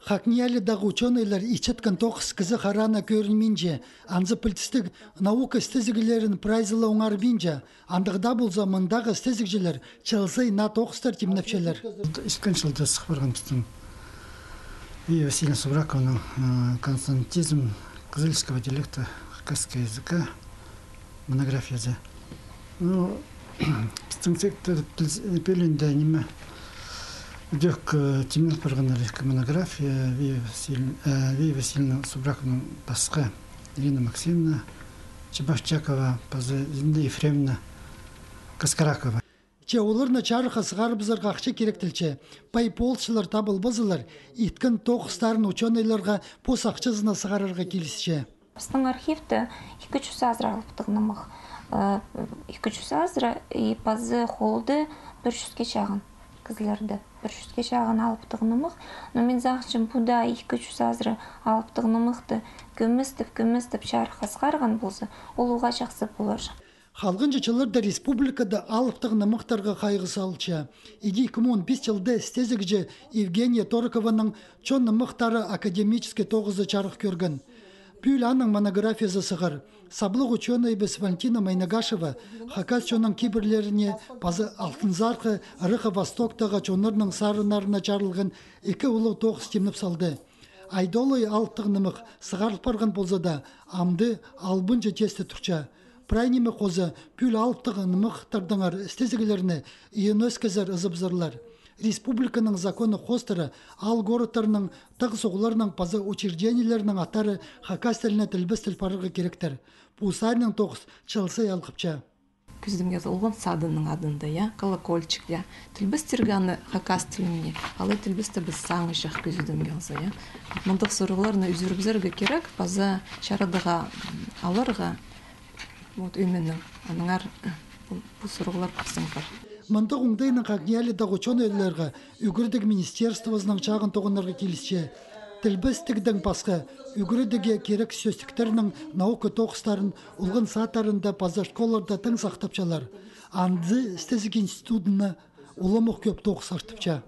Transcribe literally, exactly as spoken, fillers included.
ХакНИИЯЛИ-дағы учёныйлар итчеткен тоғыс кізі хараа на кӧрінминче, анзы пілдістіг наука істезіглерін прайзы ла оңарбинча, андағ даа полза мындағы істезігҷілер чыл сай на тоғыстар тимнепчелер. Иткен чылда сых парған пістің Вия Васильевна Субракованың, э, «Консонантизм кызыльского диалекта хакасского языка» монографиязы. Ну, пістің цехта пӧлиинде ниме, ідӧк, э, тимнел парған ікӧ монография, Вия Василь-, э, Вия Васильевна Субракованың пасха, Ирина Максимовна Чебовчакова, паза Зинаида Ефремовна Каскаракова. Че оларны чарыхха сығарыбызарға ахча киректелче. Пай полысчылар табылбазалар, иткен тоғыстарын учёныйларға пос ахчазына сығарарға килісче. Пістің архивте ікі чӱс азыра алыптығ нымах. Э, ікі чӱс азыра, и пазы холды пір чӱске чағын кізілерді. Пір чӱске чағын алыптығ нымах. Но мин сағынчам, пу даа ікі чӱс азыра алыптығ нымахты кӧместеп, кӧместеп чарыхха сығарған полза, ол уғаа чахсы поларҷых. Халғанҷы чылларда республикада алыптығ нымахтарға хайығ салылча. Иди ікі муң он пис чылда істезігҷі Евгения Торокованың «Чон нымахтары» академический тоғызы чарых кӧрген. Пӱӱл аның монографиязы сығар. Саблығ учёнайыбыс Валентина Майнагашева хакас чонның кибірлеріне паза Алтынзархы, ыраххы Востоктағы чоннарның сарыннарына чарылған ікі улуғ тоғыс тимнеп салды. Айдолай алыптығ нымах сығарыл парған полза даа, амды албынҷы тесте турча. Прай ниме хоза, пӱӱл алыптығ нымахтардаңар істезіглерні ӧӧн ӧскезер ызыбызарлар. Республиканың законы хоостыра аал-городтарның, тығ суғларның паза учреждениелернің аттары хакас тіліне тілбестел парарға киректер. Пу саринаң тоғыс чыл сай алғыпча. Кӧзідімге алза, Улған Садының адында, я, колокольчик, я. Тілбестерге аны хакас тіліне, алай тілбесте піс сағынҷах, кӧзідімге алза, я. Мындағ сурығларны ӱзӱрібізерге кирек, паза чарадығ аларға, вот, ӧменең, аннаңар, э, пу, пу сурығлар пістің пар. Мындағ оңдайнаң ХакНИИЯЛИ-дағы учёныйларға Ӱгредіг министерствозының чағын тоғынарға килісче. Тілбестігдең пасха, ӱгредігге кирек сӧстіктернің наука тоғыстарын Улған Садтарында паза школаларда тың сахтапчалар. Анзы істезіг институдына уламох кӧп тоғыс артыпча.